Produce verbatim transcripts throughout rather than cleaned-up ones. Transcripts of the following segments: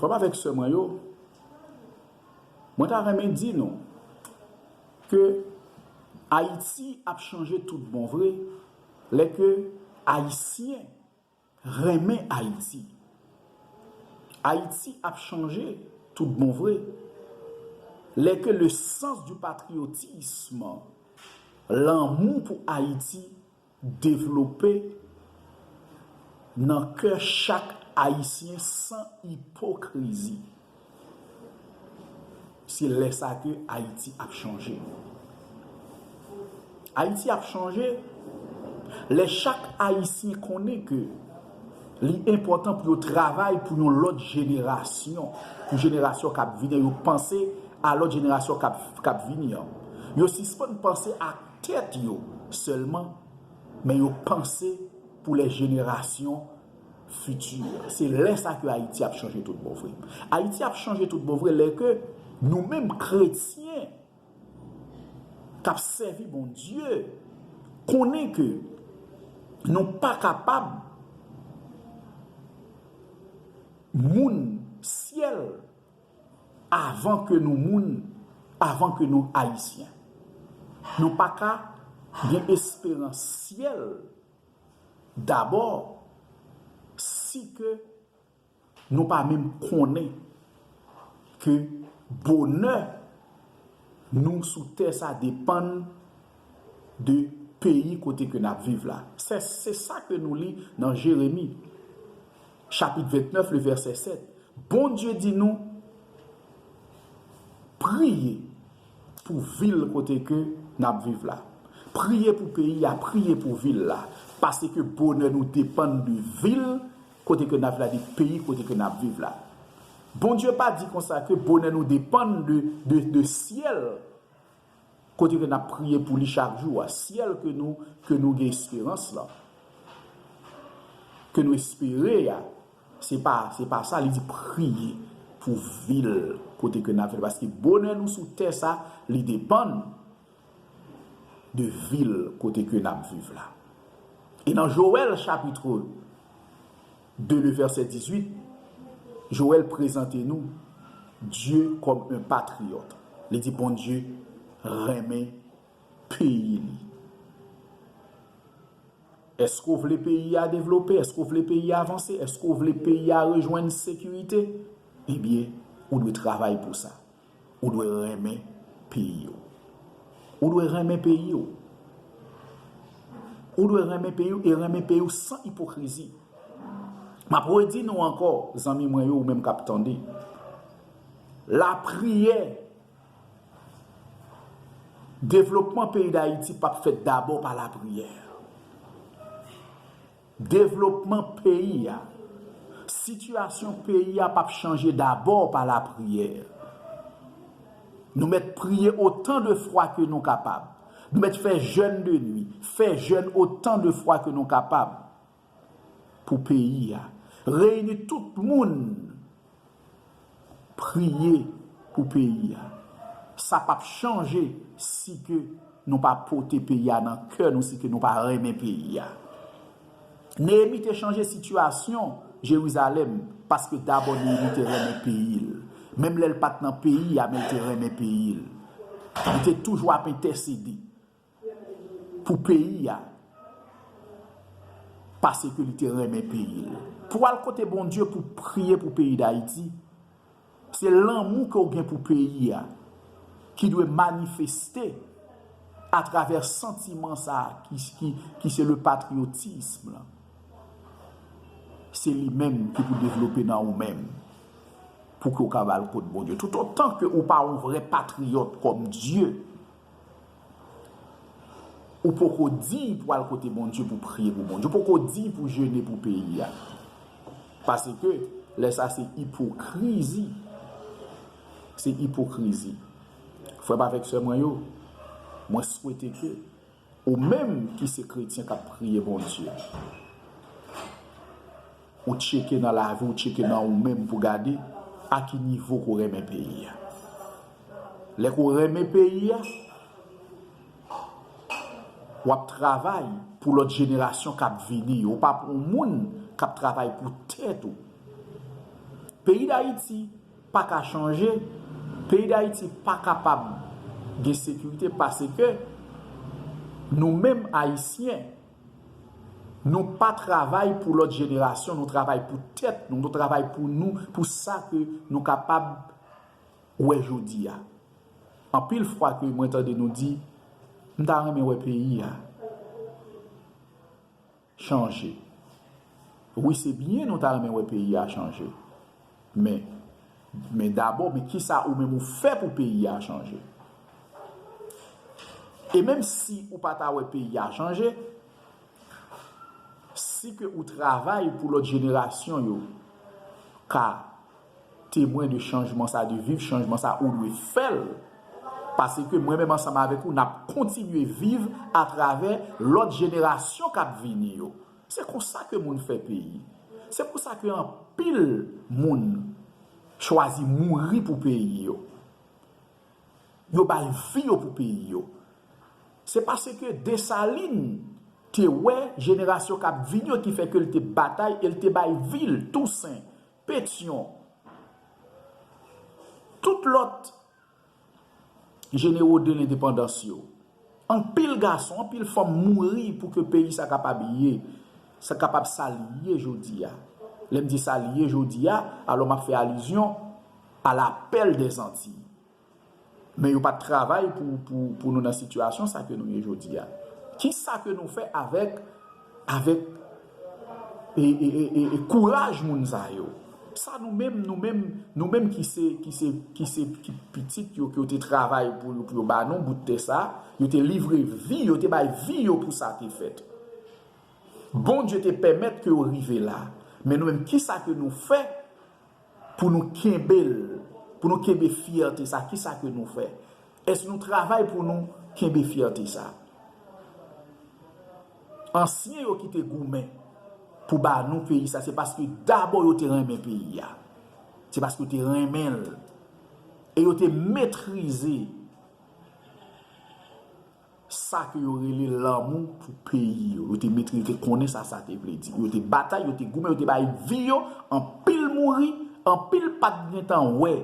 Frè m avèk sè mwen yo, mwen ta renmen di nou ke Ayiti ap chanje tout bon vre lè ke Ayisyen renmen Ayiti. Ayiti ap chanje tout bon vre lè ke le sens du patriotisme, lanmou pou Ayiti, devlope nan kè chak Ayisyen san ipokrizi. Se lè sa ke Ayiti ap chanje. Ayiti ap chanje lè chak Ayisyen konnen ke li enpòtan pou yo travay pou yon lòt jenerasyon, pou jenerasyon k ap vini an, yo panse a lòt jenerasyon k ap, k ap vini an. Yo sispann panse ak tèt yo sèlman, men yo panse pou lè jenerasyon fiti. Se lè sa ke Ayiti ap chanje tout bon vre. Ayiti ap chanje tout bon vre lè ke nou menm kretyen k ap sèvi Bondye konnen ke nou pa kapab moun syèl avan ke nou moun, avan ke nou Ayisyen. Nou pa ka gen esperans syèl dabò si ke nou pa menm konnen ke bonè nou sou tè sa depann de peyi kote ke n ap viv la. Se, se sa ke nou li nan Jeremi, chapit ventnèf, le vèsè sèt. Bondye di nou, priye pou vil kote ke n ap viv la. Priye pou peyi a, priye pou vil la. Paske bonè nou depann de vil kote ke n ap viv la, de peyi kote ke n ap viv la. Bondye pa di konsa ke bonè nou depann de, de, de syèl kote ke n ap priye pou li chak jou a, syèl ke nou, ke nou gen esperans la, ke nou espere a, se pa, se pa sa, li di priye pou vil kote ke n ap viv la. Paske bonè nou sou tè sa, li depann de vil kote ke n ap viv la. E nan Jowèl chapit de, le vèsè dizuit, Jowèl prezante nou Dye kòm yon patriyòt. Li di Bondye renmen peyi li. Èske w vle peyi a devlope? Èske w vle peyi a avanse? Èske w vle peyi a rejwenn sekirite? Ebyen, ou dwe travay pou sa. Ou dwe renmen peyi w. Ou dwe renmen peyi w. Ou dwe renmen peyi w e renmen peyi w san ipokrizi. M ap redi nou ankò, zanmi mwen yo, ou menm k ap tande. Lapriyè, devlopman peyi Dayiti p ap fèt dabò pa lapriyè. Devlopman peyi a, sitiyasyon peyi a p ap chanje dabò pa lapriyè. Nou mèt priye otan de fwa ke nou kapab. Nou mèt fè jèn de nwi, fè jèn otan de fwa ke nou kapab pou peyi a. Reyini tout moun, priye pou peyi a. Sa p ap chanje si ke nou pa pote peyi a nan kè nou, si ke nou pa renmen peyi a. Neyemi te chanje sitiyasyon Jerizalèm paske dabò Neyemi te renmen peyi l. Menm lè l pa t nan peyi a, men l te renmen peyi l. Li te toujou ap entèsede pou peyi a, paske li te renmen peyi l. Pou w al kote Bondye pou priye pou peyi Dayiti, se lanmou ke w gen pou peyi a ki dwe manifeste atravè santiman sa a ki, ki, ki se le patriyotism lan. Se li menm ki pou devlope nan ou menm pou ke w ka al kot Bondye. Toutotan ke ou pa yon vrè patriyòt kòm Dye, ou poko diy pou al kote Bondye pou priye pou Bondye. Ou poko diy pou jene pou peyi a. Paske lè sa se ipokrizi. Se ipokrizi. Frè m avèk sè mwen yo, mwen swete ke ou menm ki se kretyen k ap priye Bondye, ou tcheke nan lavi w, ou tcheke nan ou menm pou gade a ki nivo ke w renmen peyi a. Lè ke w renmen peyi a, w ap travay pou lòt jenerasyon k ap vini yo. Ou pa pou yon moun k ap travay pou tèt ou. Peyi Dayiti pa ka chanje, peyi Dayiti pa kapab gen sekirite paske nou menm Ayisyen, nou pa travay pou lòt jenerasyon, nou travay pou tèt nou, nou travay pou nou, pou sa ke nou kapab wè jodi a. Anpil fwa ke mwen tande nou di, "M ta renmen wè peyi a chanje." Wi, se byen nou ta renmen wè peyi a chanje. Men, men dabò, men kisa ou menm ou fè pou peyi a chanje? E menm si ou pa ta wè peyi a chanje, si ke ou travay pou lòt jenerasyon yo ka temwen de chanjman sa, de viv chanjman sa, ou dwe fè l. Paske mwen menm ansanm avèk ou, n ap kontinye viv atravè lòt jenerasyon k ap vini yo. Se konsa ke moun fè peyi. Se pou sa ke anpil moun chwazi mouri pou peyi yo. Yo bay vi yo pou peyi yo. Se paske Desalin te wè jenerasyon k ap vini yo ki fè ke l te batay e l te bay vi l, Tousen, Petyon, tout lòt jenero de lendepandans yo. Anpil gason, anpil fanm mouri pou ke peyi sa kapab ye, sa kapab sa li ye jodi a. Lè m di sa li ye jodi a, alò m ap fè alizyon a lapèl dèzantiy. Men yo pa t travay pou, pou, pou nou nan sitiyasyon sa ke nou ye jodi a. Kisa ke nou fè avèk, avèk e, e, e, e, e kouraj moun sa yo? Sa nou menm, nou menm, nou menm ki se, ki se, ki se, ki pitit yo, ke yo te travay pou yo, pou yo ba nou bout tè sa, yo te livre vi, yo te bay vi yo pou sa te fèt. Bondye te pèmèt ke yo rive la. Men nou menm, kisa ke nou fè pou nou kenbe l, pou nou kenbe fyète sa? Kisa ke nou fè? Èske nou travay pou nou kenbe fyète sa? Ansyen yo ki te goumen pou ba nou peyi sa, se paske dabò yo te renmen peyi a. Se paske yo te renmen l. E yo te metrize sa ke yo rele lanmou pou peyi yo. Yo te metrize, yo te konnen sa sa te vle di. Yo te batay, yo te goumen, yo te bay vi yo, anpil mouri, anpil pa t gentan wè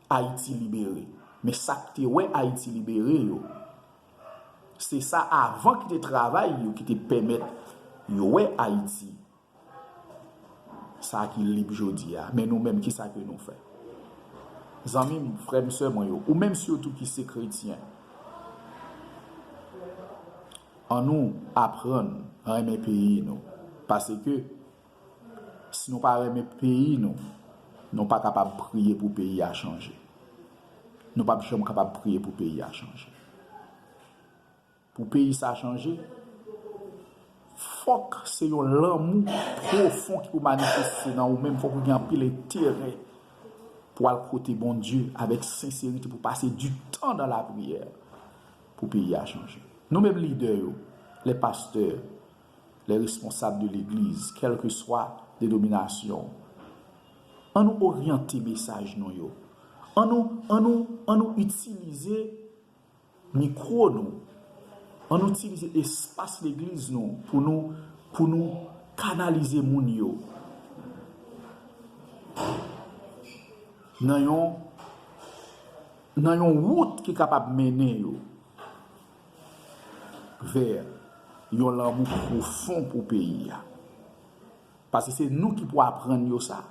Ayiti libere. Men sa k te wè Ayiti libere yo, se sa avan ki te travay yo ki te pèmèt yo wè Ayiti sa ki lib jodi a. Men nou menm, kisa ke nou fè? Zanmi m, frè m, sè mwen yo, ou menm sitou ki se kretyen, annou aprann renmen peyi nou. Paske si nou pa renmen peyi nou, nou pa kapab priye pou peyi a chanje. Nou p ap janm kapab priye pou peyi a chanje. Pou peyi sa chanje, fòk se yon lanmou pwofon ki pou manifeste nan ou menm. Fòk ou gen anpil enterè pou al kote Bondye avèk senserite, pou pase du temps dans la prière pou peyi a chanje. Nou menm lidè yo, les pasteurs, les responsables de l'église, kèlkeswa denominasyon, annou oryante mesaj nou yo. Annou, annou, annou itilize mikwo nou. Annou itilize espas legliz nou pou nou, pou nou kanalize moun yo nan yon, nan yon wout ki kapab mennen yo vè yon lanmou pwofon pou peyi a. Paske se nou ki pou aprann yo sa.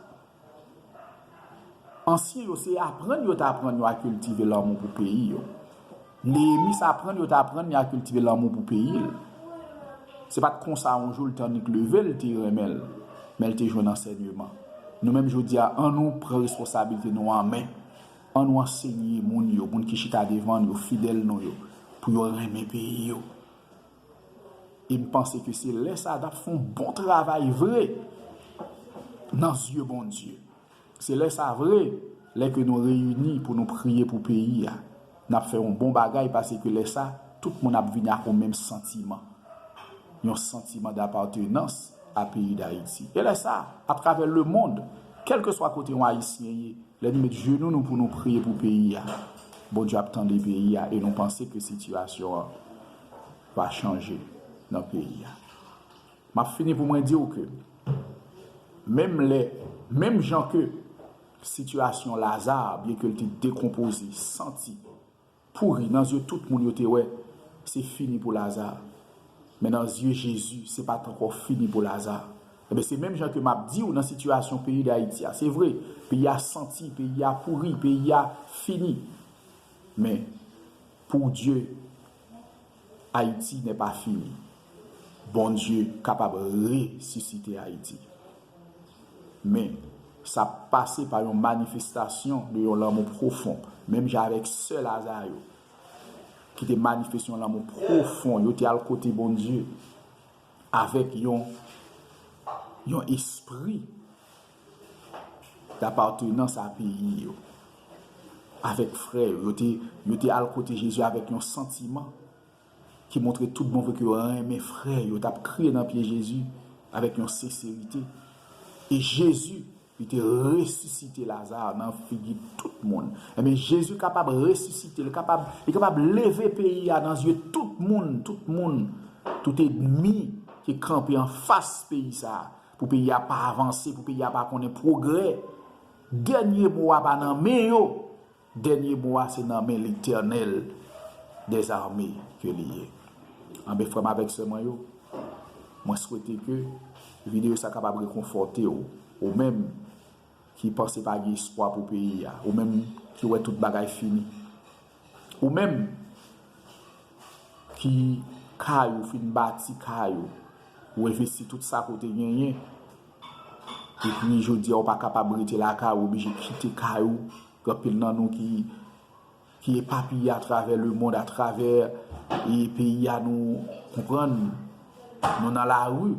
Ansyen yo, se aprann yo t aprann yo a kiltive lanmou pou peyi yo. Neyemi, se aprann yo t aprann li a kiltive lanmou pou peyi l. Se pa t konsa yon jou l t annik leve, l te renmen l, men l te jwenn ansèyman. Nou menm jodi a, annou pran responsablite nou an men. Annou ansenye moun yo, moun ki chita devan nou yo, fidèl nou yo, pou yo renmen peyi yo. E m panse ke se lè sa a n ap fè yon bon travay vre nan zye Bondye. Se lè sa a vre, lè ke nou reyini pou nou priye pou peyi a, n ap fè yon bon bagay, paske lè sa a, tout moun ap vini ak yon menm santiman. Yon santiman dapatenans a peyi Dayiti. E lè sa a, atravè lemonn, kèlkeswa kote yon Ayisyen ye, lè nou met jenou nou pou nou priye pou peyi a, Bondye ap tande peyi a e nou panse ke sitiyasyon an va chanje nan peyi a. M ap fini pou mwen di w ke menm lè, menm jan ke Sitiyasyon Laza, byen ke l te dekonpoze, santi, pouri, nan zye tout moun yo te wè, se fini pou Laza. Men nan zye Jezi, se pa t ankò fini pou Laza. Ebyen, se menm jan ke m ap di w nan sitiyasyon peyi Dayiti a. Se vre, peyi a santi, peyi a pouri, peyi a fini. Men, pour Dieu, Haïti n'est pas fini. Bondye kapab resisite Ayiti. Men, sa pase pa yon manifestasyon de yon lanmou pwofon, menm jan avèk sè Laza yo, ki te manifeste yon lanmou pwofon, yo te al kote Bondye avèk yon, yon espri dapatenans a peyi yo, avèk frè yo. Yo te, yo te al kote Jezi avèk yon santiman ki montre tout bon vre ke yo renmen frè yo, t ap kriye nan pye Jezi avèk yon senserite. E Jezi, li te resisite Laza nan figi tout moun. Ebyen, Jezi kapab resisite, li kapab, li kapab leve peyi a nan zye tout moun, tout moun, tout ènmi ki kanpe anfas peyi sa a, pou peyi a pa avanse, pou peyi a pa konnen pwogrè. Dènye mo a pa nan men yo. Dènye mo a se nan men Letènèl dèzame ke li ye. Anben, frè m avèk sè mwen yo, mwen swete ke videyo sa kapab rekonfòte w, ou menm ki panse pa gen espwa pou peyi a, ou menm ki wè tout bagay fini, ou menm ki kay ou fin bati kay ou, ou envesti tout sa ke w te genyen, epi jodi a ou pa kapab rete lakay ou, oblije kite kay ou, gen anpil nan nou ki, ki epapiye atravè lemonn, atravè, e, peyi a, nou konprann, nou nan lari,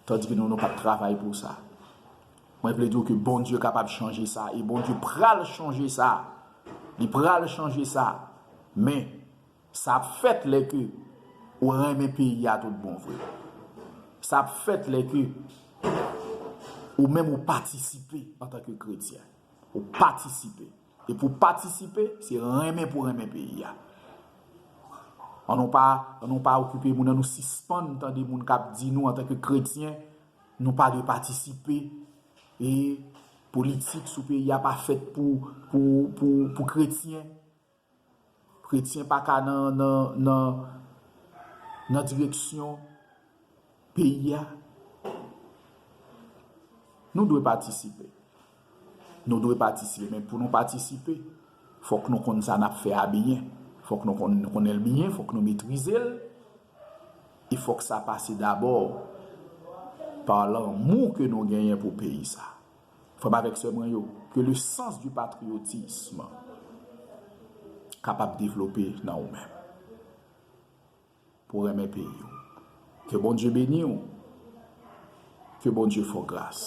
tandike nou, nou p ap travay pou sa. Mwen vle di w ke Bondye kapab chanje sa, e Bondye pral chanje sa. Li pral chanje sa. Men, sa ap fèt lè ke ou renmen peyi a tout bon vre. Sa ap fèt lè ke ou menm ou patisipe antanke kretyen. Ou patisipe. E pou patisipe, se renmen pou renmen peyi a. An nou pa, an nou pa okipe moun, an nou sispann tande moun k ap di nou antanke kretyen, nou pa dwe patisipe e politik sou peyi a pa fèt pou, pou, pou, pou kretyen. Kretyen pa ka nan, nan, nan, nan direksyon peyi a. Nou dwe patisipe. Nou dwe patisipe, men pou nou patisipe, fòk nou konn sa n ap fè a byen. Fòk nou konn, konnen l byen, fòk nou metrize l. E fòk sa pase dabò pa lanmou ke nou genyen pou peyi sa. Frè m avèk sè mwen yo, ke le sens du patriotisme kapab devlope nan ou menm. Pou renmen peyi w. Ke Bondye beni w. Ke Bondye fè w gras.